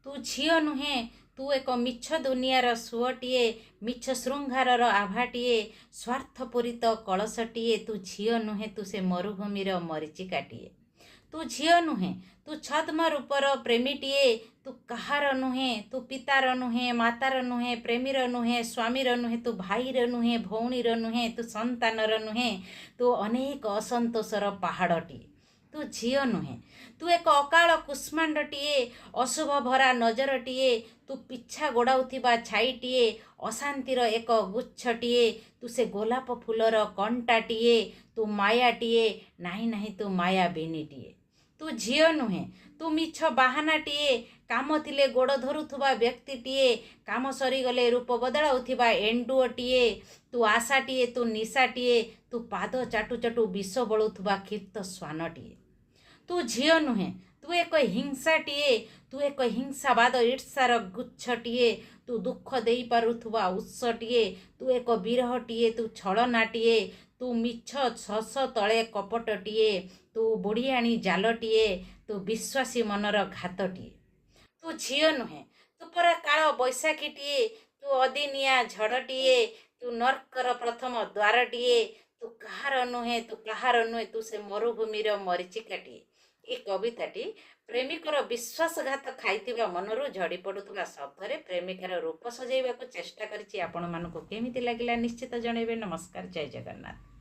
ତୁ ଝିଅ ନୁହେଁ, ତୁ ଏକ ମିଛ ଦୁନିଆର ସୁଅଟିଏ, ମିଛ ଶୃଙ୍ଗାରର ଆଭାଟିଏ, ସ୍ୱାର୍ଥପୂରିତ କଳସଟିଏ। ତୁ ଝିଅ ନୁହେଁ, ତୁ ସେ ମରୁଭୂମିର ମରିଚିକାଟିଏ। ତୁ ଝିଅ ନୁହେଁ, ତୁ ଛଦ୍ମ ରୂପର ପ୍ରେମୀଟିଏ। ତୁ କାହାର ନୁହେଁ, ତୁ ପିତାର ନୁହେଁ, ମାତାର ନୁହେଁ, ପ୍ରେମୀର ନୁହେଁ, ସ୍ୱାମୀର ନୁହେଁ, ତୁ ଭାଇର ନୁହେଁ, ଭଉଣୀର ନୁହେଁ, ତୁ ସନ୍ତାନର ନୁହେଁ, ତୁ ଅନେକ ଅସନ୍ତୋଷର ପାହାଡ଼ଟିଏ। ତୁ ଝିଅ ନୁହେଁ, ତୁ ଏକ ଅକାଳ କୁଷ୍ମାଣ୍ଡଟିଏ, ଅଶୁଭ ଭରା ନଜରଟିଏ, ତୁ ପିଛା ଗୋଡ଼ାଉଥିବା ଛାଇଟିଏ, ଅଶାନ୍ତିର ଏକ ଗୁଚ୍ଛଟିଏ, ତୁ ସେ ଗୋଲାପ ଫୁଲର କଣ୍ଟାଟିଏ, ତୁ ମାୟାଟିଏ, ନାହିଁ ନାହିଁ, ତୁ ମାୟାବିନୀଟିଏ। ତୁ ଝିଅ ନୁହେଁ, ତୁ ମିଛ ବାହାନାଟିଏ, କାମ ଥିଲେ ଗୋଡ଼ ଧରୁଥିବା ବ୍ୟକ୍ତିଟିଏ, କାମ ସରିଗଲେ ରୂପ ବଦଳାଉଥିବା ଏଣ୍ଡୁଅଟିଏ, ତୁ ଆଶାଟିଏ, ତୁ ନିଶାଟିଏ, ତୁ ପାଦ ଚାଟୁ ଚାଟୁ ବିଷ ବଳୁଥିବା କ୍ଷିପ୍ତ ଶ୍ୱାନଟିଏ। ତୁ ଝିଅ ନୁହେଁ, ତୁ ଏକ ହିଂସାଟିଏ, ତୁ ଏକ ହିଂସାବାଦ ଈର୍ଷାର ଗୁଚ୍ଛଟିଏ, ତୁ ଦୁଃଖ ଦେଇପାରୁଥିବା ଉତ୍ସଟିଏ, ତୁ ଏକ ବିରହଟିଏ, ତୁ ଛଳନାଟିଏ, ତୁ ମିଛ ଶଶ ତଳେ କପଟଟିଏ, ତୁ ବୁଢ଼ିଆଣୀ ଜାଲଟିଏ, ତୁ ବିଶ୍ୱାସୀ ମନର ଘାତଟିଏ। ତୁ ଝିଅ ନୁହେଁ, ତୁ ପରା କାଳ ବୈଶାଖୀଟିଏ, ତୁ ଅଦିନିଆ ଝଡ଼ଟିଏ, ତୁ ନର୍କର ପ୍ରଥମ ଦ୍ୱାରଟିଏ, ତୁ କାହାର ନୁହେଁ, ତୁ କାହାର ନୁହେଁ, ତୁ ସେ ମରୁଭୂମିର ମରିଚିକାଟିଏ। ଏ କବିତାଟି ପ୍ରେମିକର ବିଶ୍ୱାସଘାତ ଖାଇଥିବା ମନରୁ ଝଡ଼ି ପଡ଼ୁଥିବା ଶବ୍ଦରେ ପ୍ରେମିକାର ରୂପ ସଜେଇବାକୁ ଚେଷ୍ଟା କରିଛି। ଆପଣମାନଙ୍କୁ କେମିତି ଲାଗିଲା ନିଶ୍ଚିତ ଜଣାଇବେ। ନମସ୍କାର, ଜୟ ଜଗନ୍ନାଥ।